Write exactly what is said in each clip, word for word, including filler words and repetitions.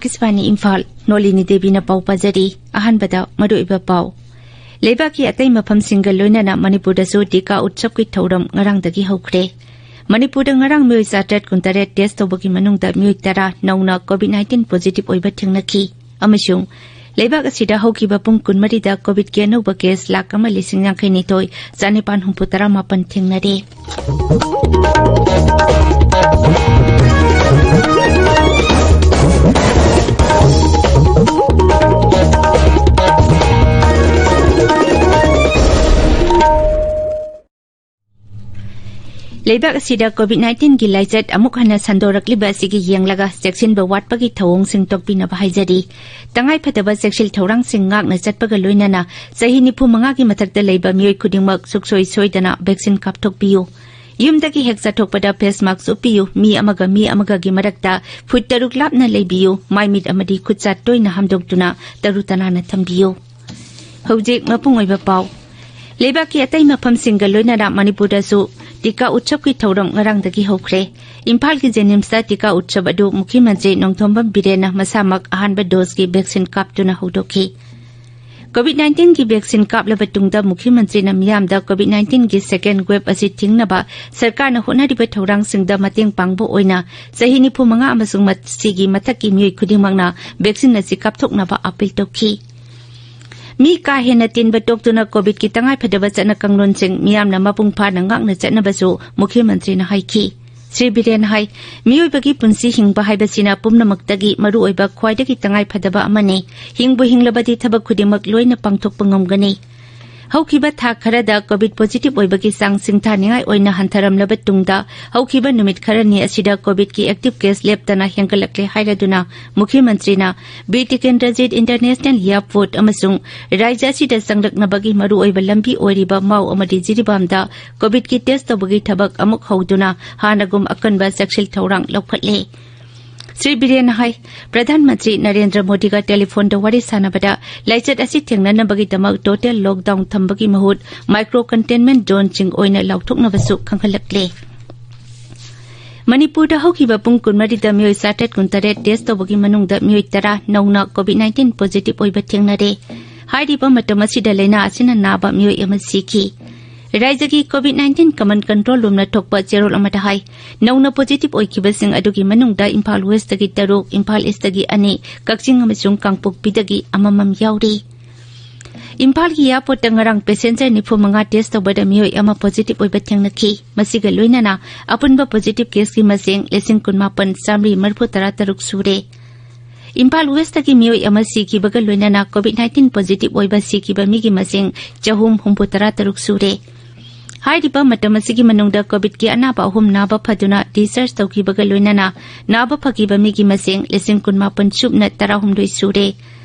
ꯑꯀꯥꯁꯕꯥꯅꯤ ꯏꯝꯐꯥꯜ, ꯅꯣꯂꯤꯅꯤ ꯗꯦꯕꯤꯅ ꯄꯥꯎ ꯄꯥꯖꯔꯤ꯫ ꯑꯍꯥꯟꯕꯗ ꯃꯔꯨꯑꯣꯏꯕ ꯄꯥꯎ꯫ ꯂꯩꯕꯥꯛꯀꯤ ꯑꯇꯩ ꯃꯐꯝꯁꯤꯡꯒ ꯂꯣꯏꯅꯅ ꯃꯅꯤꯄꯨꯔꯗꯁꯨ ꯇꯤꯀꯥ ꯎꯠꯁꯕꯀꯤ ꯊꯧꯔꯝ ꯉꯔꯥꯡꯗꯒꯤ ꯍꯧꯈ꯭ꯔꯦ꯫ ꯃꯅꯤꯄꯨꯔꯗ ꯉꯔꯥꯡ ꯃꯤꯑꯣꯏ ꯆꯥꯇ꯭ꯔꯦꯠ ꯀꯨꯟꯇꯔꯦꯠ ꯇꯦꯁ ꯇꯧꯕꯒꯤ ꯃꯅꯨꯡꯗ ꯃꯤꯑꯣꯏ ꯇꯔꯥ ꯅꯧꯅ ꯀꯣꯚꯤꯗ ꯅꯥꯏꯟꯇꯤꯟ ꯄꯣꯖꯤꯇꯤꯚ ꯑꯣꯏꯕ ꯊꯦꯡꯅꯈꯤ꯫ ꯑꯃꯁꯨꯡ ꯂꯩꯕꯥꯛ ꯑꯁꯤꯗ ꯍꯧꯈꯤꯕ ꯄꯨꯡ ꯀꯨꯟꯃꯔꯤꯗ ꯀꯣꯚꯤꯗꯀꯤ ꯑꯅꯧꯕ ꯀꯦꯁ ꯂꯥꯈ ꯑꯃ ꯂꯤꯁꯤꯡ ꯌꯥꯡꯈꯩ ꯅꯤꯊꯣꯏ ꯆꯥꯅꯤꯄꯥꯟ ꯍꯨꯝꯐꯨ ꯇꯔꯥ ꯃꯥꯄꯟ ꯊꯦꯡꯅꯔꯦ꯫ ꯂꯩꯕꯥꯛ ꯑꯁꯤꯗ ꯀꯣꯚꯤꯗ ꯅꯥꯏꯟꯇꯤꯟꯒꯤ ꯂꯥꯏꯆꯠ ꯑꯃꯨꯛ ꯍꯟꯅ ꯁꯟꯗꯣꯔꯛꯂꯤꯕ ꯑꯁꯤꯒꯤ ꯌꯦꯡꯂꯒ ꯆꯦꯛꯁꯤꯟꯕ ꯋꯥꯠꯄꯒꯤ ꯊꯧꯑꯣꯡꯁꯤꯡ ꯇꯣꯛꯄꯤꯅꯕ ꯍꯥꯏꯖꯔꯤ꯫ ꯇꯉꯥꯏꯐꯗꯕ ꯆꯦꯛꯁꯤꯜ ꯊꯧꯔꯥꯡꯁꯤꯡ ꯉꯥꯛꯅ ꯆꯠꯄꯒ ꯂꯣꯏꯅꯅ ꯆꯍꯤ ꯅꯤꯐꯨ ꯃꯉꯥꯒꯤ ꯃꯊꯛꯇ ꯂꯩꯕ ꯃꯤꯑꯣꯏ ꯈꯨꯗꯤꯡꯃꯛ ꯁꯨꯛꯁꯣꯏ ꯁꯣꯏꯗꯅ ꯚꯦꯛꯁꯤꯟ ꯀꯥꯞꯊꯣꯛꯄꯤꯌꯨ꯫ ꯌꯨꯝꯗꯒꯤ ꯍꯦꯛ ꯆꯠꯊꯣꯛꯄꯗ ꯐꯦꯁ ꯃꯥꯁꯛ ꯎꯞꯄꯤꯌꯨ꯫ ꯃꯤ ꯑꯃꯒ ꯃꯤ ꯑꯃꯒꯒꯤ ꯃꯔꯛꯇ ꯐꯨꯠ ꯇꯔꯨꯛ ꯂꯥꯞꯅ ꯂꯩꯕꯤꯌꯨ꯫ ꯃꯥꯏꯃꯤꯠ ꯑꯃꯗꯤ ꯈꯨꯠꯁꯥ ꯇꯣꯏꯅ ꯍꯥꯝꯗꯣꯛꯇꯨꯅ ꯇꯔꯨ ꯇꯅꯥꯟꯅ ꯊꯝꯕꯤꯌꯨ꯫ ꯍꯧꯖꯤꯛ ꯃꯄꯨꯡ ꯑꯣꯏꯕ ꯄꯥꯎ꯫ ꯂꯩꯕꯥꯛꯀꯤ ꯑꯇꯩ ꯃꯐꯝꯁꯤꯡꯒ ꯂꯣꯏꯅꯅ ꯃꯅꯤꯄꯨꯔꯗꯁꯨ ꯇꯤꯀꯥ ꯎꯠꯁꯕꯀꯤ ꯊꯧꯔꯝ ꯉꯔꯥꯡꯗꯒꯤ ꯍꯧꯈ꯭ꯔꯦ꯫ ꯏꯝꯐꯥꯜꯒꯤ ꯖꯦꯅꯤꯝꯁꯇ ꯇꯤꯀꯥ ꯎꯠꯁꯕ ꯑꯗꯨ ꯃꯨꯈ꯭ꯌ ꯃꯟꯇ꯭ꯔꯤ ꯅꯣꯡꯊꯣꯝꯕꯝ ꯕꯤꯔꯦꯟꯅ ꯃꯁꯥꯃꯛ ꯑꯍꯥꯟꯕ ꯗꯣꯖꯀꯤ ꯚꯦꯛꯁꯤꯟ ꯀꯥꯞꯇꯨꯅ ꯍꯧꯗꯣꯛꯈꯤ꯫ ꯀꯣꯚꯤꯗ ꯅꯥꯏꯟꯇꯤꯟꯒꯤ ꯚꯦꯛꯁꯤꯟ ꯀꯥꯞꯂꯕ ꯇꯨꯡꯗ ꯃꯨꯈ꯭ꯌ ꯃꯟꯇ꯭ꯔꯤꯅ ꯃꯤꯌꯥꯝꯗ ꯀꯣꯚꯤꯗ ꯅꯥꯏꯟꯇꯤꯟꯒꯤ ꯁꯦꯀꯦꯟꯗ ꯋꯦꯕ ꯑꯁꯤ ꯊꯤꯡꯅꯕ ꯁꯔꯀꯥꯔꯅ ꯍꯣꯠꯅꯔꯤꯕ ꯊꯧꯔꯥꯡꯁꯤꯡꯗ ꯃꯇꯦꯡ ꯄꯥꯡꯕ ꯑꯣꯏꯅ ꯆꯍꯤ ꯅꯤꯐꯨ ꯃꯉꯥ ꯑꯃꯁꯨꯡ ꯃꯁꯤꯒꯤ ꯃꯊꯛꯀꯤ ꯃꯤꯑꯣꯏ ꯈꯨꯗꯤꯡꯃꯛꯅ ꯚꯦꯛꯁꯤꯟ ꯑꯁꯤ ꯀꯥꯞꯊꯣꯛꯅꯕ ꯑꯄꯤꯜ ꯇꯧꯈꯤ꯫ ꯃꯤ ꯀꯥ ꯍꯦꯟꯅ ꯇꯤꯟꯕ ꯇꯣꯛꯇꯨꯅ ꯀꯣꯚꯤꯗꯀꯤ ꯇꯉꯥꯏꯐꯗꯕ ꯆꯠꯅ ꯀꯥꯡꯂꯣꯟꯁꯤꯡ ꯃꯤꯌꯥꯝꯅ ꯃꯄꯨꯡ ꯐꯥꯅ ꯉꯥꯛꯅ ꯆꯠꯅꯕꯁꯨ ꯃꯨꯈ꯭ꯌ ꯃꯟꯇ꯭ꯔꯤꯅ ꯍꯥꯏꯈꯤ꯫ ꯁ꯭ꯔꯤ ꯕꯤꯔꯦꯟ ꯍꯥꯏ, ꯃꯤꯑꯣꯏꯕꯒꯤ ꯄꯨꯟꯁꯤ ꯍꯤꯡꯕ ꯍꯥꯏꯕꯁꯤꯅ ꯄꯨꯝꯅꯃꯛꯇꯒꯤ ꯃꯔꯨꯑꯣꯏꯕ, ꯈ꯭ꯋꯥꯏꯗꯒꯤ ꯇꯉꯥꯏꯐꯗꯕ ꯑꯃꯅꯤ꯫ ꯍꯤꯡꯕꯨ ꯍꯤꯡꯂꯕꯗꯤ ꯊꯕꯛ ꯈꯨꯗꯤꯡꯃꯛ ꯂꯣꯏꯅ ꯄꯥꯡꯊꯣꯛꯄ ꯉꯝꯒꯅꯤ꯫ ꯍꯧꯈꯤꯕ ꯊꯥ ꯈꯔꯗ ꯀꯣꯚꯤꯗ ꯄꯣꯖꯤꯇꯤꯚ ꯑꯣꯏꯕꯒꯤ ꯆꯥꯡ ꯁꯤꯡꯊꯥꯅꯤꯡꯉꯥꯏ ꯑꯣꯏꯅ ꯍꯟꯊꯔꯝꯂꯕ ꯇꯨꯡꯗ, ꯍꯧꯈꯤꯕ ꯅꯨꯃꯤꯠ ꯈꯔꯅꯤ ꯑꯁꯤꯗ ꯀꯣꯚꯤꯗꯀꯤ ꯑꯦꯛꯇꯤꯚ ꯀꯦꯁ ꯂꯦꯞꯇꯅ ꯍꯦꯟꯒꯠꯂꯛꯂꯦ ꯍꯥꯏꯔꯗꯨꯅ ꯃꯨꯈ꯭ꯌ ꯃꯟꯇ꯭ꯔꯤꯅ ꯕꯤꯔ ꯇꯤꯀꯦꯟꯗ꯭ꯔꯖꯤꯠ ꯏꯟꯇꯔꯅꯦꯁꯅꯦꯜ ꯏꯌꯥꯔꯄꯣꯔꯠ ꯑꯃꯁꯨꯡ ꯔꯥꯖ꯭ꯌ ꯑꯁꯤꯗ ꯆꯪꯂꯛꯅꯕꯒꯤ ꯃꯔꯨꯑꯣꯏꯕ ꯂꯝꯕꯤ ꯑꯣꯏꯔꯤꯕ ꯃꯥꯎ ꯑꯃꯗꯤ ꯖꯤꯔꯤꯕꯥꯝꯗ ꯀꯣꯚꯤꯗꯀꯤ ꯇꯦꯁ ꯇꯧꯕꯒꯤ ꯊꯕꯛ ꯑꯃꯨꯛ ꯍꯧꯗꯨꯅ ꯍꯥꯟꯅꯒꯨꯝ ꯑꯀꯟꯕ ꯆꯦꯛꯁꯤꯜ ꯊꯧꯔꯥꯡ ꯂꯧꯈꯠꯂꯦ꯫ ꯁ꯭ꯔꯤ ꯕꯤꯔꯦꯟꯅ ꯍꯥꯏ, ꯄ꯭ꯔꯙꯥꯟ ꯃꯟꯇ꯭ꯔꯤ ꯅꯔꯦꯟꯗ꯭ꯔ ꯃꯣꯗꯤꯒ ꯇꯦꯂꯤꯐꯣꯟꯗ ꯋꯥꯔꯤ ꯁꯥꯟꯅꯕꯗ ꯂꯥꯏꯆꯠ ꯑꯁꯤ ꯊꯦꯡꯅꯅꯕꯒꯤꯗꯃꯛ ꯇꯣꯇꯦꯜ ꯂꯣꯛꯗꯥꯎꯟ ꯊꯝꯕꯒꯤ ꯃꯍꯨꯠ ꯃꯥꯏꯀ꯭ꯔꯣ ꯀꯟꯇꯦꯟꯃꯦꯟ ꯖꯣꯟꯁꯤꯡ ꯑꯣꯏꯅ ꯂꯥꯎꯊꯣꯛꯅꯕꯁꯨ ꯈꯪꯍꯜꯂꯛꯂꯦ꯫ ꯃꯅꯤꯄꯨꯔꯗ ꯍꯧꯈꯤꯕ ꯄꯨꯡ ꯀꯨꯟꯃꯔꯤꯗ ꯃꯤꯑꯣꯏ ꯆꯥꯇ꯭ꯔꯦꯠ ꯀꯨꯟꯇꯔꯦꯠ ꯇꯦꯁ ꯇꯧꯕꯒꯤ ꯃꯅꯨꯡꯗ ꯃꯤꯑꯣꯏ ꯇꯔꯥ ꯅꯧꯅ ꯀꯣꯚꯤꯗ ꯅꯥꯏꯟꯇꯤꯟ ꯄꯣꯖꯤꯇꯤꯚ ꯑꯣꯏꯕ ꯊꯦꯡꯅꯔꯦ꯫ ꯍꯥꯏꯔꯤꯕ ꯃꯇꯝ ꯑꯁꯤꯗ ꯂꯥꯏꯅꯥ ꯑꯁꯤꯅ ꯅꯥꯕ ꯃꯤꯑꯣꯏ ꯑꯃ ꯁꯤꯈꯤ꯫ ꯔꯥꯖ꯭ꯌꯒꯤ ꯀꯣꯚꯤꯗ ꯅꯥꯏꯟꯇꯤꯟ ꯀꯃꯟ ꯀꯟꯇ꯭ꯔꯣꯜ ꯔꯨꯝꯅ ꯊꯣꯛꯄ ꯆꯦꯔꯣꯜ ꯑꯃꯗ ꯍꯥꯏ, ꯅꯧꯅ ꯄꯣꯖꯤꯇꯤꯚ ꯑꯣꯏꯈꯤꯕꯁꯤꯡ ꯑꯗꯨꯒꯤ ꯃꯅꯨꯡꯗ ꯏꯝꯐꯥꯜ ꯋꯦꯁꯇꯒꯤ ꯇꯔꯨꯛ, ꯏꯝꯐꯥꯜ ꯏꯁꯇꯒꯤ ꯑꯅꯤ, ꯀꯛꯆꯤꯡ ꯑꯃꯁꯨꯡ ꯀꯥꯡꯄꯣꯛꯄꯤꯗꯒꯤ ꯑꯃꯃꯝ ꯌꯥꯎꯔꯤ꯫ ꯏꯝꯐꯥꯜꯒꯤ ꯑꯦꯌꯥꯔꯄꯣꯔꯠꯇ ꯉꯔꯥꯡ ꯄꯦꯁꯦꯟꯖꯔ ꯅꯤꯐꯨ ꯃꯉꯥ ꯇꯦꯁ ꯇꯧꯕꯗ ꯃꯤꯑꯣꯏ ꯑꯃ ꯄꯣꯖꯤꯇꯤꯚ ꯑꯣꯏꯕ ꯊꯦꯡꯅꯈꯤ꯫ ꯃꯁꯤꯒ ꯂꯣꯏꯅꯅ ꯑꯄꯨꯟꯕ ꯄꯣꯖꯤꯇꯤꯚ ꯀꯦꯁꯀꯤ ꯃꯁꯤꯡ ꯂꯤꯁꯤꯡ ꯀꯨꯟꯃꯥꯄꯟ ꯆꯥꯃꯔꯤ ꯃꯔꯤꯐꯨ ꯇꯔꯥ ꯇꯔꯨꯛ ꯁꯨꯔꯦ꯫ ꯏꯝꯐꯥꯜ ꯋꯦꯁꯇꯒꯤ ꯃꯤꯑꯣꯏ ꯑꯃ ꯁꯤꯈꯤꯕꯒ ꯂꯣꯏꯅꯅ ꯀꯣꯚꯤꯗ ꯅꯥꯏꯟꯇꯤꯟ ꯄꯣꯖꯤꯇꯤꯚ ꯑꯣꯏꯕ ꯁꯤꯈꯤꯕ ꯃꯤꯒꯤ ꯃꯁꯤꯡ ꯆꯍꯨꯝ ꯍꯨꯝꯐꯨ ꯇꯔꯥ ꯇꯔꯨꯛ ꯁꯨꯔꯦ꯫ ꯍꯥꯏꯔꯤꯕ ꯃꯇꯝ ꯑꯁꯤꯒꯤ ꯃꯅꯨꯡꯗ ꯀꯣꯚꯤꯗꯀꯤ ꯑꯅꯥꯕ ꯑꯍꯨꯝ ꯅꯥꯕ ꯐꯗꯨꯅ ꯗꯤꯁꯆꯥꯔꯖ ꯇꯧꯈꯤꯕꯒ ꯂꯣꯏꯅꯅ ꯅꯥꯕ ꯐꯈꯤꯕ ꯃꯤꯒꯤ ꯃꯁꯤꯡ ꯂꯤꯁꯤꯡ ꯀꯨꯟꯃꯥꯄꯟ ꯁꯨꯞꯅ ꯇꯔꯥꯍꯨꯝꯗꯣꯏ ꯁꯨꯔꯦ꯫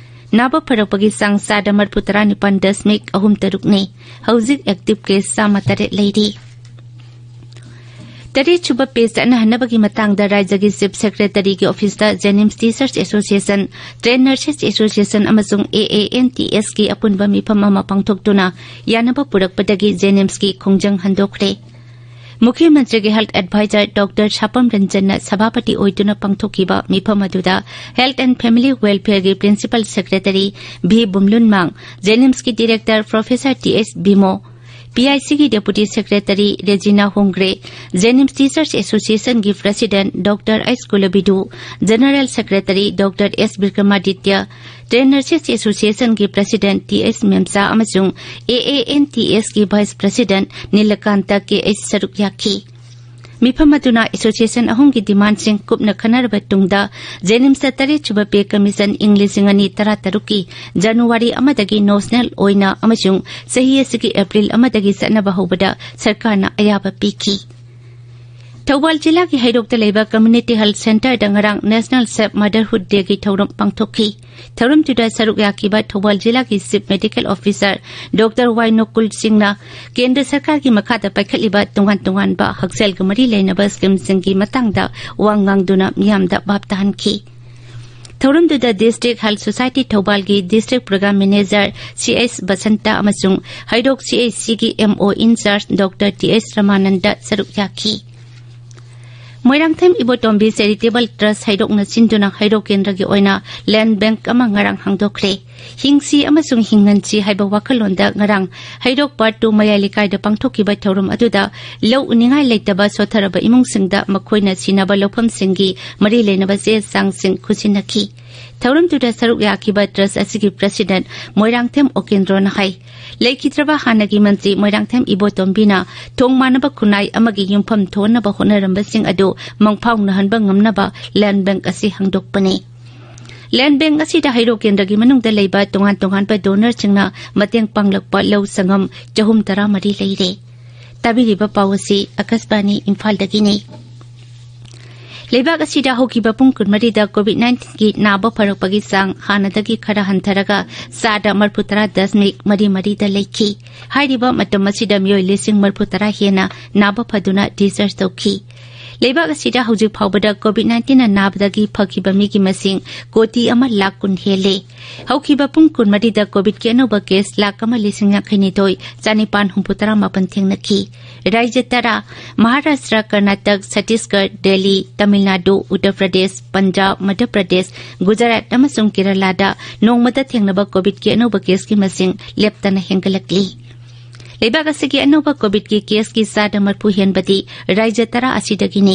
ꯅꯥꯕ ꯐꯔꯛꯄꯒꯤ ꯆꯥꯡ ꯆꯥꯗ ꯃꯔꯤꯐꯨ ꯇꯔꯥꯅꯤꯄꯥꯟ ꯗꯁꯃꯤꯛ ꯑꯍꯨꯝ ꯇꯔꯨꯛꯅꯤ꯫ ꯍꯧꯖꯤꯛ ꯑꯦꯛꯇꯤꯚ ꯀꯦꯁ ꯆꯥꯝꯃ ꯇꯔꯦꯠ ꯂꯩꯔꯤ꯫ ꯇꯔꯦꯠ ꯁꯨꯕ ꯄꯦ ꯆꯠꯅꯍꯟꯅꯕꯒꯤ ꯃꯇꯥꯡꯗ ꯔꯥꯖ꯭ꯌꯒꯤ ꯆꯤꯐ ꯁꯦꯀ꯭ꯔꯦꯇꯔꯤꯒꯤ ꯑꯣꯐꯤꯁꯇ JNIMS teachers association, trained nurses association ꯑꯃꯁꯨꯡ ꯑꯦ ꯑꯦ ꯑꯦꯟ ꯇꯤ ꯑꯦꯁꯀꯤ ꯑꯄꯨꯟꯕ ꯃꯤꯐꯝ ꯑꯃ ꯄꯥꯡꯊꯣꯛꯇꯨꯅ ꯌꯥꯅꯕ ꯄꯨꯔꯛꯄꯗꯒꯤ ꯖꯦꯅꯤꯝꯁꯀꯤ ꯈꯣꯡꯖꯪ ꯍꯟꯗꯣꯛꯈ꯭ꯔꯦ꯫ ꯃꯨꯈ꯭ꯌ ꯃꯟꯇ꯭ꯔꯤꯒꯤ ꯍꯦꯜꯊ ꯑꯦꯗꯚꯥꯏꯖꯔ ꯗꯣꯛꯇꯔ ꯁꯥꯄꯝ ꯔꯟꯖꯟꯅ ꯁꯚꯥꯄꯇꯤ ꯑꯣꯏꯗꯨꯅ ꯄꯥꯡꯊꯣꯛꯈꯤꯕ ꯃꯤꯐꯝ ꯑꯗꯨꯗ ꯍꯦꯜꯊ ꯑꯦꯟ ꯐꯦꯃꯤꯂꯤ ꯋꯦꯜꯐꯤꯌꯔꯒꯤ ꯄ꯭ꯔꯤꯟꯁꯤꯄꯜ ꯁꯦꯀ꯭ꯔꯦꯇꯔꯤ ꯚꯤ ꯕꯨꯝꯂꯨꯟꯃꯥꯡ, ꯖꯦꯅꯤꯝꯁꯀꯤ director professor T S Bimo, P I ꯁꯤꯒꯤ deputy secretary Regina Hongray, JNIMS teachers ꯑꯦꯁꯣꯁꯤꯌꯦꯁꯟꯒꯤ president doctor H Kulabidhu, general secretary doctor S Bikramaditya, trained nurses ꯑꯦꯁꯣꯁꯤꯌꯦꯁꯟꯒꯤ ꯄ꯭ꯔꯁꯤꯗꯦꯟꯠ ꯇꯤ ꯑꯦꯁ ꯃꯦꯝꯆꯥ ꯑꯃꯁꯨꯡ ꯑꯦ ꯑꯦ ꯑꯦꯟ ꯇꯤ ꯑꯦꯁꯀꯤ vice president Nilakanta K H ꯁꯔꯨꯛ ꯌꯥꯈꯤ꯫ ꯃꯤꯐꯝ ꯑꯗꯨꯅ association ꯑꯍꯨꯝꯒꯤ ꯗꯤꯃꯥꯟꯁꯤꯡ ꯀꯨꯞꯅ ꯈꯟꯅꯔꯕ ꯇꯨꯡꯗ ꯖꯦꯅꯤꯝꯁꯇ ꯇꯔꯦꯠ ꯁꯨꯕ ꯄꯦ ꯀꯃꯤꯁꯟ ꯏꯪ ꯂꯤꯁꯤꯡ ꯑꯅꯤ ꯇꯔꯥ ꯇꯔꯨꯛꯀꯤ ꯖꯅꯋꯥꯔꯤ ꯑꯃꯗꯒꯤ ꯅꯣꯁꯅꯦꯜ ꯑꯣꯏꯅ ꯑꯃꯁꯨꯡ ꯆꯍꯤ ꯑꯁꯤꯒꯤ ꯑꯦꯄ꯭ꯔꯤꯜ ꯑꯃꯗꯒꯤ ꯆꯠꯅꯕ ꯍꯧꯕꯗ ꯁꯔꯀꯥꯔꯅ ꯑꯌꯥꯕ ꯄꯤꯈꯤ꯫ ꯊꯧꯕꯥꯜ ꯖꯤꯂꯥꯒꯤ ꯍꯩꯔꯣꯛꯇ ꯂꯩꯕ ꯀꯝꯃ꯭ꯌꯨꯅꯤꯇꯤ ꯍꯦꯜꯊ ꯁꯦꯟꯇꯔꯗ ꯉꯔꯥꯡ ꯅꯦꯁꯅꯦꯜ ꯁꯦꯐ ꯃꯗꯔꯍꯨꯗ ꯗꯦꯒꯤ ꯊꯧꯔꯝ ꯄꯥꯡꯊꯣꯛꯈꯤ꯫ ꯊꯧꯔꯝꯗꯨꯗ ꯁꯔꯨꯛ ꯌꯥꯈꯤꯕ ꯊꯧꯕꯥꯜ ꯖꯤꯂꯥꯒꯤ ꯆꯤꯐ ꯃꯦꯗꯤꯀꯦꯜ ꯑꯣꯐꯤꯁꯔ ꯗꯣꯛꯇꯔ ꯋꯥꯏ ꯅꯣꯀꯨꯜ ꯁꯤꯡꯅ ꯀꯦꯟꯗ꯭ꯔ ꯁꯔꯀꯥꯔꯒꯤ ꯃꯈꯥꯗ ꯄꯥꯏꯈꯠꯂꯤꯕ ꯇꯣꯉꯥꯟ ꯇꯣꯉꯥꯟꯕ ꯍꯛꯁꯦꯜꯒ ꯃꯔꯤ ꯂꯩꯅꯕ ꯁ꯭ꯀꯤꯝꯁꯤꯡꯒꯤ ꯃꯇꯥꯡꯗ ꯋꯥ ꯉꯥꯡꯗꯨꯅ ꯃꯤꯌꯥꯝꯗ ꯚꯥꯞ ꯇꯥꯍꯟꯈꯤ꯫ ꯊꯧꯔꯝꯗꯨꯗ ꯗꯤꯁꯇ꯭ꯔꯤꯛ ꯍꯦꯜꯊ ꯁꯣꯁꯥꯏꯇꯤ ꯊꯧꯕꯥꯜꯒꯤ district programme manager C H Basanta ꯑꯃꯁꯨꯡ ꯍꯩꯔꯣꯛ ꯁꯤ ꯑꯩꯆ ꯁꯤꯒꯤ M O incharge doctor T H Ramananda ꯁꯔꯨꯛ ꯌꯥꯈꯤ꯫ ꯃꯣꯏꯔꯥꯡꯊꯦꯝ ꯏꯕꯣꯇꯣꯝꯕꯤ ꯆꯦꯔꯤꯇꯦꯕꯜ ꯇ꯭ꯔꯁ ꯍꯩꯔꯣꯛꯅ ꯁꯤꯟꯗꯨꯅ ꯍꯩꯔꯣꯛ ꯀꯦꯟꯗ꯭ꯔꯒꯤ ꯑꯣꯏꯅ ꯂꯦꯟ ꯕꯦꯡꯛ ꯑꯃ ꯉꯔꯥꯡ ꯍꯥꯡꯗꯣꯛꯈ꯭ꯔꯦ꯫ ꯍꯤꯡꯁꯤ ꯑꯃꯁꯨꯡ ꯍꯤꯡꯍꯟꯁꯤ ꯍꯥꯏꯕ ꯋꯥꯈꯜꯂꯣꯟꯗ ꯉꯔꯥꯡ ꯍꯩꯔꯣꯛ ꯄꯥꯔꯠ ꯇꯨ ꯃꯌꯥꯏ ꯂꯩꯀꯥꯏꯗ ꯄꯥꯡꯊꯣꯛꯈꯤꯕ ꯊꯧꯔꯝ ꯑꯗꯨꯗ ꯂꯧ ꯎꯅꯤꯡꯉꯥꯏ ꯂꯩꯇꯕ ꯁꯣꯠꯊꯔꯕ ꯏꯃꯨꯡꯁꯤꯡꯗ ꯃꯈꯣꯏꯅ ꯁꯤꯟꯅꯕ ꯂꯧꯐꯝꯁꯤꯡꯒꯤ ꯃꯔꯤ ꯂꯩꯅꯕ ꯆꯦ ꯆꯥꯡꯁꯤꯡ ꯈꯨꯠꯁꯤꯟꯅꯈꯤ꯫ ꯊꯧꯔꯝꯗꯨꯗ ꯁꯔꯨꯛ ꯌꯥꯈꯤꯕ ꯇ꯭ꯔꯁ ꯑꯁꯤꯒꯤ ꯄ꯭ꯔꯁꯤꯗꯦꯟꯠ ꯃꯣꯏꯔꯥꯡꯊꯦꯝ ꯑꯣꯀꯦꯟꯗ꯭ꯔꯣꯅ ꯍꯥꯏ, ꯂꯩꯈꯤꯗ꯭ꯔꯕ ꯍꯥꯟꯅꯒꯤ ꯃꯟꯇ꯭ꯔꯤ ꯃꯣꯏꯔꯥꯡꯊꯦꯝ ꯏꯕꯣꯇꯣꯝꯕꯤꯅ ꯊꯣꯡ ꯃꯥꯟꯅꯕ ꯈꯨꯟꯅꯥꯏ ꯑꯃꯒꯤ ꯌꯨꯝꯐꯝ ꯊꯣꯟꯅꯕ ꯍꯣꯠꯅꯔꯝꯕꯁꯤꯡ ꯑꯗꯨ ꯃꯪꯐꯥꯎꯅꯍꯟꯕ ꯉꯝꯅꯕ ꯂꯦꯟ ꯕꯦꯡꯛ ꯑꯁꯤ ꯍꯥꯡꯗꯣꯛꯄꯅꯤ꯫ ꯂꯦꯟ ꯕꯦꯡꯛ ꯑꯁꯤꯗ ꯍꯩꯔꯣꯛ ꯀꯦꯟꯗ꯭ꯔꯒꯤ ꯃꯅꯨꯡꯗ ꯂꯩꯕ ꯇꯣꯉꯥꯟ ꯇꯣꯉꯥꯟꯕ ꯗꯣꯅꯔꯁꯤꯡꯅ ꯃꯇꯦꯡ ꯄꯥꯡꯂꯛꯄ ꯂꯧ ꯁꯪꯉꯝ ꯆꯍꯨꯝ ꯇꯔꯥꯃꯔꯤ ꯂꯩꯔꯦ꯫ ꯇꯥꯕꯤꯔꯤꯕ ꯄꯥꯎ ꯑꯁꯤ ꯑꯀꯥꯁꯕꯥꯅꯤ ꯏꯝꯐꯥꯜꯗꯒꯤꯅꯤ꯫ ꯂꯩꯕꯥꯛ ꯑꯁꯤꯗ ꯍꯧꯈꯤꯕ ꯄꯨꯡ ꯀꯨꯟꯃꯔꯤꯗ ꯀꯣꯚꯤꯗ ꯅꯥꯏꯟꯇꯤꯟꯒꯤ ꯅꯥꯕ ꯐꯔꯛꯄꯒꯤ ꯆꯥꯡ ꯍꯥꯟꯅꯗꯒꯤ ꯈꯔ ꯍꯟꯊꯔꯒ ꯆꯥꯗ ꯃꯔꯤꯐꯨ ꯇꯔꯥ ꯗꯁꯃꯤꯛ ꯃꯔꯤ ꯃꯔꯤꯗ ꯂꯩꯈꯤ꯫ ꯍꯥꯏꯔꯤꯕ ꯃꯇꯝ ꯑꯁꯤꯗ ꯃꯤꯑꯣꯏ ꯂꯤꯁꯤꯡ ꯃꯔꯤꯐꯨ ꯇꯔꯥ ꯍꯦꯟꯅ ꯅꯥꯕ ꯐꯗꯨꯅ discharge ꯇꯧꯈꯤ꯫ ꯂꯩꯕꯥꯛ ꯑꯁꯤꯗ ꯍꯧꯖꯤꯛ ꯐꯥꯎꯕꯗ ꯀꯣꯚꯤꯗ ꯅꯥꯏꯟꯇꯤꯟꯅ ꯅꯥꯕꯗꯒꯤ ꯐꯈꯤꯕ ꯃꯤꯒꯤ ꯃꯁꯤꯡ ꯀꯣꯇꯤ ꯑꯃ ꯂꯥꯈ ꯀꯨꯟ ꯍꯦꯜꯂꯦ꯫ ꯍꯧꯈꯤꯕ ꯄꯨꯡ ꯀꯨꯟꯃꯔꯤꯗ ꯀꯣꯚꯤꯗꯀꯤ ꯑꯅꯧꯕ ꯀꯦꯁ ꯂꯥꯈ ꯑꯃ ꯂꯤꯁꯤꯡ ꯌꯥꯡꯈꯩꯅꯤꯊꯣꯏ ꯆꯥꯅꯤꯄꯥꯟ ꯍꯨꯝꯐꯨ ꯇꯔꯥ ꯃꯥꯄꯟ ꯊꯦꯡꯅꯈꯤ꯫ ꯔꯥꯖ꯭ꯌ ꯇꯔꯥ, ꯃꯍꯥꯔꯥꯁꯇ꯭ꯔ, ꯀꯔꯅꯥꯇꯛ, ꯆꯇꯤꯁꯒꯔ, ꯗꯦꯜꯂꯤ, ꯇꯥꯃꯤꯜ ꯅꯥꯗꯨ, ꯎꯠꯇꯔ ꯄ꯭ꯔꯗꯦꯁ, ꯄꯟꯖꯥꯕ, ꯃꯙ꯭ꯌ ꯄ꯭ꯔꯗꯦꯁ, ꯒꯨꯖꯔꯥꯠ ꯑꯃꯁꯨꯡ ꯀꯦꯔꯂꯥꯗ ꯅꯣꯡꯃꯗ ꯊꯦꯡꯅꯕ ꯀꯣꯚꯤꯗꯀꯤ ꯑꯅꯧꯕ ꯀꯦꯁꯀꯤ ꯃꯁꯤꯡ ꯂꯦꯞꯇꯅ ꯍꯦꯟꯒꯠꯂꯛꯂꯤ꯫ ꯂꯩꯕꯥꯛ ꯑꯁꯤꯒꯤ ꯑꯅꯧꯕ ꯀꯣꯚꯤꯗꯀꯤ ꯀꯦꯁꯀꯤ ꯆꯥꯗ ꯃꯔꯤꯐꯨ ꯍꯦꯟꯕꯗꯤ ꯔꯥꯖ꯭ꯌ ꯇꯔꯥ ꯑꯁꯤꯗꯒꯤꯅꯤ꯫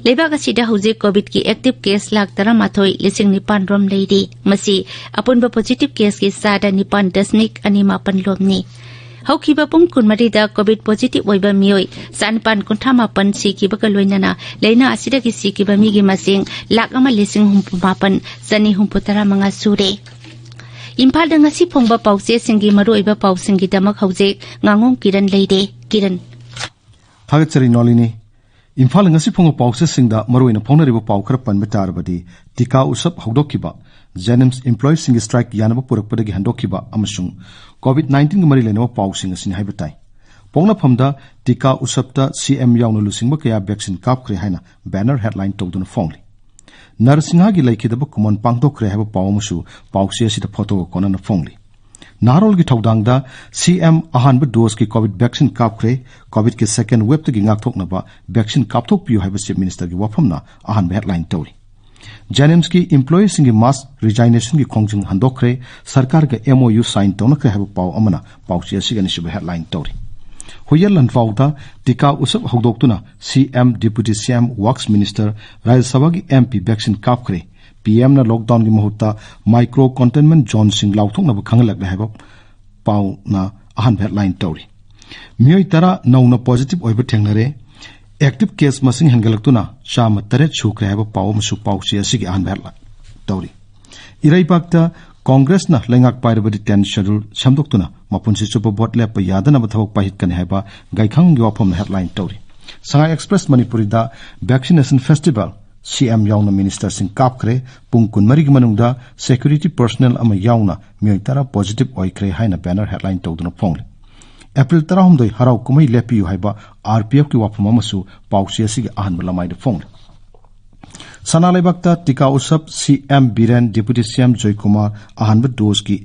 ꯂꯩꯕꯥꯛ ꯑꯁꯤꯗ ꯍꯧꯖꯤꯛ ꯀꯣꯚꯤꯗꯀꯤ ꯑꯦꯛꯇꯤꯚ ꯀꯦꯁ ꯂꯥꯈ ꯇꯔꯥꯃꯥꯊꯣꯏ ꯂꯤꯁꯤꯡ ꯅꯤꯄꯥꯟ ꯔꯣꯝ ꯂꯩꯔꯤ꯫ ꯃꯁꯤ ꯑꯄꯨꯟꯕ ꯄꯣꯖꯤꯇꯤꯚ ꯀꯦꯁꯀꯤ ꯆꯥꯗ ꯅꯤꯄꯥꯟ ꯗꯁꯃꯤꯛ ꯑꯅꯤ ꯃꯥꯄꯟ ꯂꯣꯝꯅꯤ꯫ ꯍꯧꯈꯤꯕ ꯄꯨꯡ ꯀꯨꯟꯃꯔꯤꯗ ꯀꯣꯚꯤꯗ ꯄꯣꯖꯤꯇꯤꯚ ꯑꯣꯏꯕ ꯃꯤꯑꯣꯏ ꯆꯥꯅꯤꯄꯥꯟ ꯀꯨꯟꯊ꯭ꯔꯥ ꯃꯥꯄꯟ ꯁꯤꯈꯤꯕꯒ ꯂꯣꯏꯅꯅ ꯂꯥꯏꯅꯥ ꯑꯁꯤꯗꯒꯤ ꯁꯤꯈꯤꯕ ꯃꯤꯒꯤ ꯃꯁꯤꯡ ꯂꯥꯈ ꯑꯃ ꯂꯤꯁꯤꯡ ꯍꯨꯝꯐꯨ ꯃꯥꯄꯟ ꯆꯅꯤ ꯍꯨꯝꯐꯨ ꯇꯔꯥ ꯃꯉꯥ ꯁꯨꯔꯦ꯫ ꯏꯝꯐꯥꯜꯗ ꯉꯁꯤ ꯐꯣꯡꯕ ꯄꯥꯎꯆꯦꯁꯤꯡꯒꯤ ꯃꯔꯨꯑꯣꯏꯕ ꯄꯥꯎꯁꯤꯡꯒꯤꯗꯃꯛ ꯍꯧꯖꯤꯛ ꯉꯥꯉꯣꯝ ꯀꯤꯔꯟ ꯂꯩꯔꯦ꯫ ꯀꯤꯔꯟ꯫ ꯊꯥꯒꯠꯆꯔꯤ ꯅꯣꯂꯤꯅꯤ꯫ ꯏꯝꯐꯥꯜ ꯉꯁꯤ ꯐꯣꯡꯕ ꯄꯥꯎꯆꯦꯁꯤꯡꯗ ꯃꯔꯨꯑꯣꯏꯅ ꯐꯣꯡꯅꯔꯤꯕ ꯄꯥꯎ ꯈꯔ ꯄꯟꯕ ꯇꯥꯔꯕꯗꯤ, ꯇꯤꯀꯥ ꯎꯁꯞ ꯍꯧꯗꯣꯛꯈꯤꯕ, ꯖꯦꯅꯤꯝꯁ employeeꯁꯤꯡꯒꯤ strike ꯌꯥꯅꯕ ꯄꯨꯔꯛꯄꯗꯒꯤ ꯍꯟꯗꯣꯛꯈꯤꯕ ꯑꯃꯁꯨꯡ ꯀꯣꯚꯤꯗ ꯅꯥꯏꯟꯇꯤꯟꯒ ꯃꯔꯤ ꯂꯩꯅꯕ ꯄꯥꯎꯁꯤꯡ ꯑꯁꯤꯅꯤ ꯍꯥꯏꯕ ꯇꯥꯏ꯫ ꯄꯣꯛꯅꯐꯝꯗ ꯇꯤꯀꯥ ꯎꯁꯞꯇ CM ꯌꯥꯎꯅ ꯂꯨꯆꯤꯡꯕ ꯀꯌꯥ vaccine ꯀꯥꯞꯈ꯭ꯔꯦ ꯍꯥꯏꯅ banner headline ꯇꯧꯗꯨꯅ ꯐꯣꯡꯂꯤ꯫ ꯅꯔꯁꯤꯡꯍꯥꯒꯤ ꯂꯩꯈꯤꯗꯕ ꯀꯨꯃꯣꯟ ꯄꯥꯡꯊꯣꯛꯈ꯭ꯔꯦ ꯍꯥꯏꯕ ꯄꯥꯎ ꯑꯃꯁꯨ ꯄꯥꯎꯆꯦ ꯑꯁꯤꯗ ꯐꯣꯇꯣꯒ ꯀꯣꯟꯅꯅ ꯐꯣꯡꯂꯤ꯫ ꯅꯍꯥꯔꯣꯜꯒꯤ ꯊꯧꯗꯥꯡꯗ ꯁꯤ ꯑꯦꯝ ꯑꯍꯥꯟꯕ ꯗꯣꯁꯀꯤ ꯀꯣꯚꯤꯗ ꯚꯦꯛꯁꯤꯟ ꯀꯥꯞꯈ꯭ꯔꯦ, ꯀꯣꯚꯤꯗꯀꯤ ꯁꯦꯀꯦꯟꯗ ꯋꯦꯕꯇꯒꯤ ꯉꯥꯛꯊꯣꯛꯅꯕ ꯚꯦꯛꯁꯤꯟ ꯀꯥꯞꯊꯣꯛꯄꯤꯌꯨ ꯍꯥꯏꯕ ꯆꯤꯐ ꯃꯤꯅꯤꯁꯇꯔꯒꯤ ꯋꯥꯐꯝꯅ ꯑꯍꯥꯟꯕ ꯍꯦꯗꯂꯥꯏꯟ ꯇꯧꯔꯤ꯫ ꯖꯦꯅꯤꯝꯁꯀꯤ ꯏꯝꯄ꯭ꯂꯣꯌꯤꯁꯤꯡꯒꯤ ꯃꯥꯁ ꯔꯤꯖꯥꯏꯅꯦꯁꯟꯒꯤ ꯈꯣꯡꯖꯪ ꯍꯟꯗꯣꯛꯈ꯭ꯔꯦ, ꯁꯔꯀꯥꯔꯒ ꯑꯦꯝ ꯑꯣ ꯌꯨ ꯁꯥꯏꯟ ꯇꯧꯅꯈ꯭ꯔꯦ ꯍꯥꯏꯕ ꯄꯥꯎ ꯑꯃꯅ ꯄꯥꯎꯆꯦ ꯑꯁꯤꯒꯤ ꯑꯅꯤꯁꯨꯕ ꯍꯦꯗꯂꯥꯏꯟ ꯇꯧꯔꯤ꯫ ꯍꯨꯌꯦꯟ ꯂꯥꯟꯐꯥꯎꯗ ꯇꯤꯀꯥ ꯎꯁꯞ ꯍꯧꯗꯣꯛꯇꯨꯅ ꯁꯤ ꯑꯦꯝ, ꯗꯤꯄꯨꯇꯤ ꯁꯤ ꯑꯦꯝ, ꯋꯥꯔꯛꯁ ꯃꯤꯅꯤꯁꯇꯔ, ꯔꯥꯖ꯭ꯌ ꯁꯚꯥꯒꯤ ꯑꯦꯝ ꯄꯤ ꯚꯦꯛꯁꯤꯟ ꯀꯥꯞꯈ꯭ꯔꯦ꯫ ꯄꯤ ꯑꯦꯝꯅ ꯂꯣꯛꯗꯥꯎꯟꯒꯤ ꯃꯍꯨꯠꯇ ꯃꯥꯏꯀ꯭ꯔꯣ ꯀꯟꯇꯦꯟꯃꯦꯟꯠ ꯖꯣꯟꯁꯤꯡ ꯂꯥꯎꯊꯣꯛꯅꯕ ꯈꯪꯍꯜꯂꯛꯂꯦ ꯍꯥꯏꯕ ꯄꯥꯎꯅ ꯑꯍꯥꯟꯕ ꯍꯦꯗꯂꯥꯏꯟ ꯇꯧꯔꯤ꯫ ꯃꯤꯑꯣꯏ ꯇꯔꯥ ꯅꯧꯅ ꯄꯣꯖꯤꯇꯤꯚ ꯑꯣꯏꯕ ꯊꯦꯡꯅꯔꯦ꯫ ꯑꯦꯛꯇꯤꯚ ꯀꯦꯁ ꯃꯁꯤꯡ ꯍꯦꯟꯒꯠꯂꯛꯇꯨꯅ ꯆꯥꯝꯃ ꯇꯔꯦꯠ ꯁꯨꯈ꯭ꯔꯦ ꯍꯥꯏꯕ ꯄꯥꯎ ꯑꯃꯁꯨ ꯄꯥꯎꯆꯦ ꯑꯁꯤꯒꯤ ꯑꯍꯥꯟꯕ ꯍꯦꯗꯂꯥꯏꯟ ꯇꯧꯔꯤ꯫ ꯏꯔꯩꯕꯥꯛꯇ ꯀꯣꯡꯒ꯭ꯔꯦꯁꯅ ꯂꯩꯉꯥꯛ ꯄꯥꯏꯔꯕꯗꯤ ꯇꯦꯟ ꯁꯦꯗꯨꯜ ꯁꯦꯝꯗꯣꯛꯇꯨꯅ ꯃꯄꯨꯟꯁꯤ ꯆꯨꯞꯄ ꯚꯣꯠ ꯂꯦꯞꯄ ꯌꯥꯗꯅꯕ ꯊꯕꯛ ꯄꯥꯏꯈꯠꯀꯅꯤ ꯍꯥꯏꯕ ꯒꯥꯏꯈꯪꯒꯤ ꯋꯥꯐꯝꯅ ꯍꯦꯗꯂꯥꯏꯟ ꯇꯧꯔꯤ꯫ ꯁꯉꯥꯏ ꯑꯦꯛꯁꯄ꯭ꯔꯦꯁ ꯃꯅꯤꯄꯨꯔꯤꯗ ꯚꯦꯛꯁꯤꯅꯦꯁꯟ ꯐꯦꯁꯇꯤꯚꯦꯜ, ꯁꯤ ꯑꯦꯝ ꯌꯥꯎꯅ ꯃꯤꯅꯤꯁꯇꯔꯁꯤꯡ ꯀꯥꯞꯈ꯭ꯔꯦ꯫ ꯄꯨꯡ ꯀꯨꯟꯃꯔꯤꯒꯤ ꯃꯅꯨꯡꯗ ꯁꯦꯀ꯭ꯌꯨꯔꯤꯇꯤ ꯄꯔꯁꯅꯦꯜ ꯑꯃ ꯌꯥꯎꯅ ꯃꯤꯑꯣꯏ ꯇꯔꯥ ꯄꯣꯖꯤꯇꯤꯚ ꯑꯣꯏꯈ꯭ꯔꯦ ꯍꯥꯏꯅ ꯕꯦꯅꯔ ꯍꯦꯗꯂꯥꯏꯟ ꯇꯧꯗꯨꯅ ꯐꯣꯡꯂꯤ꯫ ꯑꯦꯄ꯭ꯔꯤꯜ ꯇꯔꯥꯍꯨꯝꯗꯣꯏ ꯍꯔꯥꯎ ꯀꯨꯝꯍꯩ ꯂꯦꯞꯄꯤꯌꯨ ꯍꯥꯏꯕ ꯑꯥꯔ ꯄꯤ ꯑꯦꯐꯀꯤ ꯋꯥꯐꯝ ꯑꯃꯁꯨ ꯄꯥꯎꯆꯦ ꯑꯁꯤꯒꯤ ꯑꯍꯥꯟꯕ ꯂꯃꯥꯏꯗ ꯐꯣꯡꯂꯤ꯫ ꯁꯅꯥ ꯂꯩꯕꯥꯛꯇ ꯇꯤꯀꯥ ꯎꯁꯞ, ꯁꯤ ꯑꯦꯝ ꯕꯤꯔꯦꯟ, ꯗꯤꯄꯨꯇꯤ ꯁꯤ ꯑꯦꯝ ꯖꯣꯏꯀꯨꯃꯥꯔ ꯑꯍꯥꯟꯕ ꯗꯣꯁꯀꯤ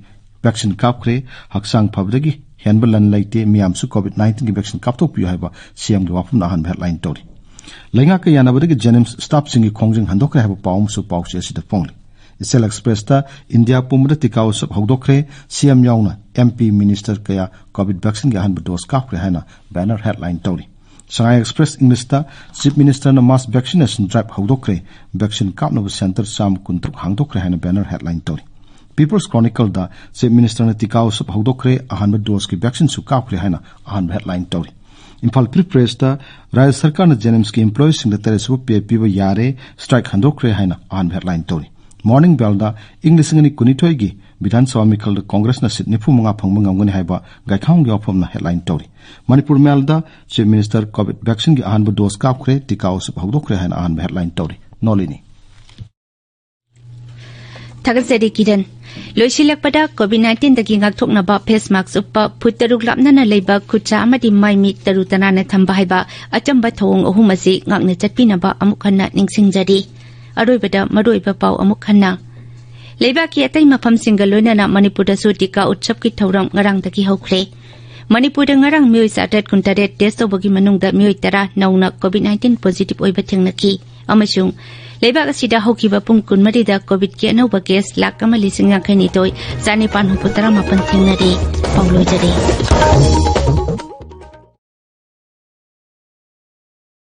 ꯚꯦꯛꯁꯤꯟ ꯀꯥꯞꯈ꯭ꯔꯦ꯫ ꯍꯛꯆꯥꯡ ꯐꯕꯗꯒꯤ ꯍꯦꯟꯕ ꯂꯟ ꯂꯩꯇꯦ, ꯃꯤꯌꯥꯝꯁꯨ ꯀꯣꯚꯤꯗ ꯅꯥꯏꯟꯇꯤꯟꯒꯤ ꯚꯦꯛꯁꯤꯟ ꯀꯥꯞꯊꯣꯛꯄꯤꯌꯨ ꯍꯥꯏꯕ ꯁꯤ ꯑꯦꯝꯒꯤ ꯋꯥꯐꯝꯅ ꯑꯍꯥꯟꯕ ꯍꯦꯗꯂꯥꯏꯟ ꯇꯧꯔꯤ꯫ ꯂꯩꯉꯥꯛꯀ ꯌꯥꯅꯕꯗꯒꯤ ꯖꯦꯅꯤꯝꯁ ꯁ꯭ꯇꯥꯐꯁꯤꯡꯒꯤ ꯈꯣꯡꯖꯪ ꯍꯟꯗꯣꯛꯈ꯭ꯔꯦ ꯍꯥꯏꯕ ꯄꯥꯎ ꯑꯃꯁꯨ ꯄꯥꯎꯆꯦ ꯑꯁꯤꯗ ꯐꯣꯡꯂꯤ꯫ ꯏꯆꯦꯜ ꯑꯦꯛꯁꯄ꯭ꯔꯦꯁꯇ ꯏꯟꯗꯤꯌꯥ ꯄꯨꯝꯕꯗ ꯇꯤꯀꯥ ꯎꯁꯞ ꯍꯧꯗꯣꯛꯈ꯭ꯔꯦ, ꯁꯤ ꯑꯦꯝ ꯌꯥꯎꯅ ꯑꯦꯝ ꯄꯤ, ꯃꯤꯅꯤꯁꯇꯔ ꯀꯌꯥ ꯀꯣꯚꯤꯗ ꯚꯦꯛꯁꯤꯟꯒꯤ ꯑꯍꯥꯟꯕ ꯗꯣꯁ ꯀꯥꯞꯈ꯭ꯔꯦ ꯍꯥꯏꯅ ꯕꯦꯅꯔ ꯍꯦꯗꯂꯥꯏꯟ ꯇꯧꯔꯤ꯫ ꯁꯉꯥꯏ ꯑꯦꯛꯁꯄ꯭ꯔꯦꯁ ꯏꯪꯂꯤꯁꯇ ꯆꯤꯐ ꯃꯤꯅꯤꯁꯇꯔꯅ ꯃꯥꯁ ꯚꯦꯛꯁꯤꯅꯦꯁꯟ ꯗ꯭ꯔꯥꯏꯚ ꯍꯧꯗꯣꯛꯈ꯭ꯔꯦ, ꯚꯦꯛꯁꯤꯟ ꯀꯥꯞꯅꯕ ꯁꯦꯟꯇꯔ ꯆꯥꯝꯃ ꯀꯨꯟꯇꯔꯨꯛ ꯍꯥꯡꯗꯣꯛꯈ꯭ꯔꯦ ꯍꯥꯏꯅ ꯕꯦꯅꯔ ꯍꯦꯗꯂꯥꯏꯟ ꯇꯧꯔꯤ꯫ ꯄꯤꯄꯜꯁ ꯀ꯭ꯔꯣꯅꯤꯀꯜꯗ ꯆꯤꯐ ꯃꯤꯅꯤꯁꯇꯔꯅ ꯇꯤꯀꯥ ꯎꯁꯞ ꯍꯧꯗꯣꯛꯈ꯭ꯔꯦ, ꯑꯍꯥꯟꯕ ꯗꯣꯁꯀꯤ ꯚꯦꯛꯁꯤꯟꯁꯨ ꯀꯥꯞꯈ꯭ꯔꯦ ꯍꯥꯏꯅ ꯑꯍꯥꯟꯕ ꯍꯦꯗꯂꯥꯏꯟ ꯇꯧꯔꯤ꯫ ꯏꯝꯐꯥꯜ ꯐ꯭ꯔꯤ ꯄ꯭ꯔꯦꯁꯇ ꯔꯥꯖ꯭ꯌ ꯁꯔꯀꯥꯔꯅ ꯖꯦꯅꯤꯝꯁꯀꯤ ꯏꯝꯄ꯭ꯂꯣꯌꯤꯁꯤꯡꯗ ꯇꯔꯦꯠ ꯁꯨꯕ ꯄꯦ ꯄꯤꯕ ꯌꯥꯔꯦ, ꯁ꯭ꯇ꯭ꯔꯥꯏꯛ ꯍꯟꯗꯣꯛꯈ꯭ꯔꯦ ꯍꯥꯏꯅ ꯑꯍꯥꯟꯕ ꯍꯦꯗꯂꯥꯏꯟ ꯇꯧꯔꯤ꯫ ꯃꯣꯔꯅꯤꯡ ꯕꯦꯜꯗ ꯏꯪ ꯂꯤꯁꯤꯡ ꯑꯅꯤ ꯀꯨꯟꯅꯤꯊꯣꯏꯒꯤ ꯕꯤꯙꯥꯟ ꯁꯚꯥ ꯃꯤꯈꯜꯗ ꯀꯣꯡꯒ꯭ꯔꯦꯁꯅ ꯁꯤꯠ ꯅꯤꯐꯨ ꯃꯉꯥ ꯐꯪꯕ ꯉꯝꯒꯅꯤ ꯍꯥꯏꯕ ꯒꯥꯏꯈꯥꯡꯒꯤ ꯋꯥꯐꯝꯅ ꯍꯦꯗꯂꯥꯏꯟ ꯇꯧꯔꯤ꯫ ꯃꯅꯤꯄꯨꯔ ꯃꯦꯜꯗ ꯆꯤꯐ ꯃꯤꯅꯤꯁꯇꯔ ꯀꯣꯚꯤꯗ ꯚꯦꯛꯁꯤꯟꯒꯤ ꯑꯍꯥꯟꯕ ꯗꯣꯁ ꯀꯥꯞꯈ꯭ꯔꯦ, ꯇꯤꯀꯥ ꯎꯁꯞ ꯍꯧꯗꯣꯛꯈ꯭ꯔꯦ ꯍꯥꯏꯅ ꯑꯍꯥꯟꯕ ꯍꯦꯗꯂꯥꯏꯟ ꯇꯧꯔꯤ꯫ ꯅꯣꯂꯤꯅꯤ꯫ ꯊꯥꯒꯠꯆꯔꯤ ꯀꯤꯔꯟ꯫ ꯂꯣꯏꯁꯤꯜꯂꯛꯄꯗ ꯀꯣꯚꯤꯗ ꯅꯥꯏꯟꯇꯤꯟꯗꯒꯤ ꯉꯥꯛꯊꯣꯛꯅꯕ ꯐꯦꯁ ꯃꯥꯛꯁ ꯎꯞꯄ, ꯐꯨꯠ ꯇꯔꯨꯛ ꯂꯥꯞꯅꯅ ꯂꯩꯕ ꯈꯨꯠꯁꯥ ꯑꯃꯗꯤ ꯃꯥꯏ ꯃꯤꯠ ꯇꯔꯨ ꯇꯅꯥꯟꯅ ꯊꯝꯕ ꯍꯥꯏꯕ ꯑꯆꯝꯕ ꯊꯧꯑꯣꯡ ꯑꯍꯨꯝ ꯑꯁꯤ ꯉꯥꯛꯅ ꯆꯠꯄꯤꯅꯕ ꯑꯃꯨꯛ ꯍꯟꯅ ꯅꯤꯡꯁꯤꯡꯖꯔꯤ꯫ ꯑꯔꯣꯏꯕꯗ ꯃꯔꯨꯑꯣꯏꯕ ꯄꯥꯎ ꯑꯃꯨꯛ ꯍꯟꯅ꯫ ꯂꯩꯕꯥꯛꯀꯤ ꯑꯇꯩ ꯃꯐꯝꯁꯤꯡꯒ ꯂꯣꯏꯅꯅ ꯃꯅꯤꯄꯨꯔꯗꯁꯨ ꯇꯤꯀꯥ ꯎꯠꯁꯕꯀꯤ ꯊꯧꯔꯝ ꯉꯔꯥꯡꯗꯒꯤ ꯍꯧꯈ꯭ꯔꯦ꯫ ꯃꯅꯤꯄꯨꯔꯗ ꯉꯔꯥꯡ ꯃꯤꯑꯣꯏ ꯆꯥꯇ꯭ꯔꯦꯠ ꯀꯨꯟꯇꯔꯦꯠ ꯇꯦꯁ ꯇꯧꯕꯒꯤ ꯃꯅꯨꯡꯗ ꯃꯤꯑꯣꯏ ꯇꯔꯥ ꯅꯧꯅ ꯀꯣꯚꯤꯗ ꯅꯥꯏꯟꯇꯤꯟ ꯄꯣꯖꯤꯇꯤꯚ ꯑꯣꯏꯕ ꯊꯦꯡꯅꯈꯤ꯫ ꯑꯃꯁꯨꯡ ꯂꯩꯕꯥꯛ ꯑꯁꯤꯗ ꯍꯧꯈꯤꯕ ꯄꯨꯡ ꯀꯨꯟꯃꯔꯤꯗ ꯀꯣꯚꯤꯗꯀꯤ ꯑꯅꯧꯕ ꯀꯦꯁ ꯂꯥꯈ ꯑꯃ ꯂꯤꯁꯤꯡ ꯌꯥꯡꯈꯩ ꯅꯤꯊꯣꯏ ꯆꯥꯅꯤꯄꯥꯟ ꯍꯨꯝꯐꯨ ꯇꯔꯥ ꯃꯥꯄꯟ ꯊꯦꯡꯅꯔꯦ꯫ ꯄꯥꯎ ꯂꯣꯏꯖꯔꯦ꯫